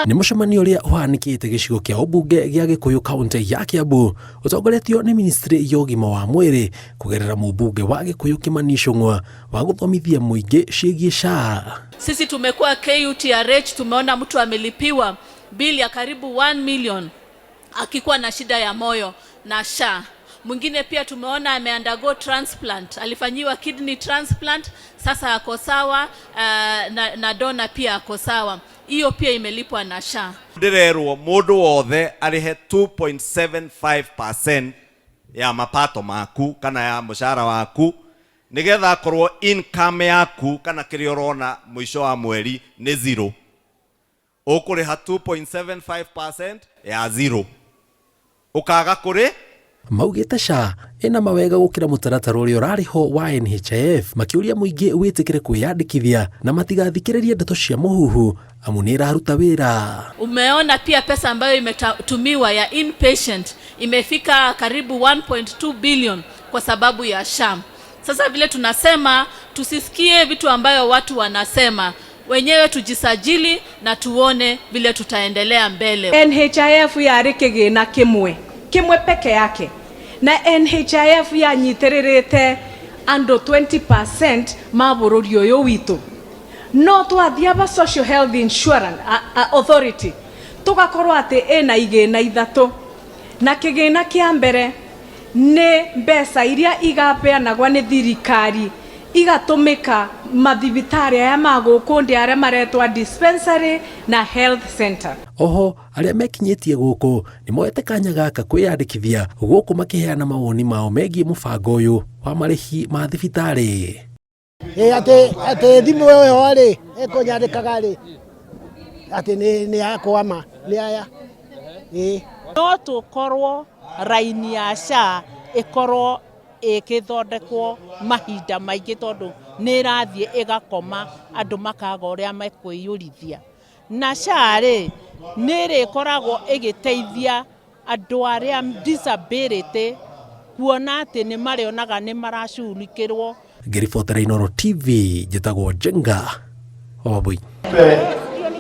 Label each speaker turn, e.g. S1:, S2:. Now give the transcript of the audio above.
S1: Nĩ mũcemanio ũrĩa ũhanĩkĩte gĩcigo kĩa ũmbunge gĩa Gĩkũyũ kaũntĩ ya Kiambu ũtongoretio nĩ ministry ya ũgima wa mwĩrĩ kũgerera mũmbunge wa Gĩkũyũ Kĩmani Ichung'wa wa gũthomithia mũingĩ ciĩgiĩ SHA.
S2: Sisi tumekuwa KUTRH, tumeona mtu amelipiwa bili ya karibu 1 million akikuwa na shida ya moyo na SHA. Mwingine pia tumeona ameundergo transplant, alifanyiwa kidney transplant, sasa ako sawa, na donor pia ako sawa. Hiyo pia imelipwa na SHA.
S3: Ndĩrerwo mũndũ wothe arĩhe 2.75% ya mapato maku kana ya mũcara waku, nĩgetha akorwo income yaku kana kĩrĩa ũrona mũico wa mweri nĩ zero, ũkũrĩha 2.75% ya zero, ũkaga kũrĩ.
S1: Maugĩte SHA ĩna mawega gũkĩra mũtaratara ũrĩa ũrarĩ ho wa NHIF, makĩũria mũingĩ wĩtĩkĩre kwĩyandĩkithia na matigathikĩrĩrie ndeto cia mũhuhu amu nĩ ĩraruta wĩra.
S2: Umeona pia pesa ambayo imetumiwa ya inpatient imefika karibu 1.2 billion kwa sababu ya SHA. Sasa vile tunasema, tusisikie vitu ambayo watu wanasema, wenyewe tujisajili na tuone vile tutaendelea mbele.
S4: NHIF yarĩ kĩgĩna kĩmwe kĩmwe peke yake, na NHIF yanyitirĩrĩte andũ 20% ma bũrũri ũyũ witũ. No twathiaba Social Health Insurance Authority, tũgakorwo atĩ ĩna igĩna ithatũ, na kĩgĩna kĩa mbere nĩ mbeca iria igapeanagwa nĩ thirikari igatũmĩka mathibitarĩ aya ma gũkũ ndĩ arĩa maretwa dispensary na health center.
S1: Oho arĩa mekinyĩtie gũkũ nĩ moete kanya gaka kwĩyandĩkithia gũkũ, makĩheana mawoni mao megiĩ mũbango ũyũ wa marĩhi ma thibitarĩ.
S5: Ĩ atĩ thimũ ĩyo rĩ ĩkũnyandĩkaga rĩ atĩ nĩ yakwama nĩ aya ĩ.
S6: No tũkorwo raini ya SHA ĩkorwo ĩgĩthondekwo mahinda maingĩ, tondũ nĩ ĩrathiĩ ĩgakoma, andũ makaga ũrĩa mekwĩyũrithia. Na SHA rĩ, nĩ ĩrĩkoragwo ĩgĩteithia andũ arĩa disability, kuona atĩ nĩ marĩonaga nĩ maracugurikĩrwo.
S1: Ngĩribotera Inooro TV, njĩtagwo Njenga Wambui.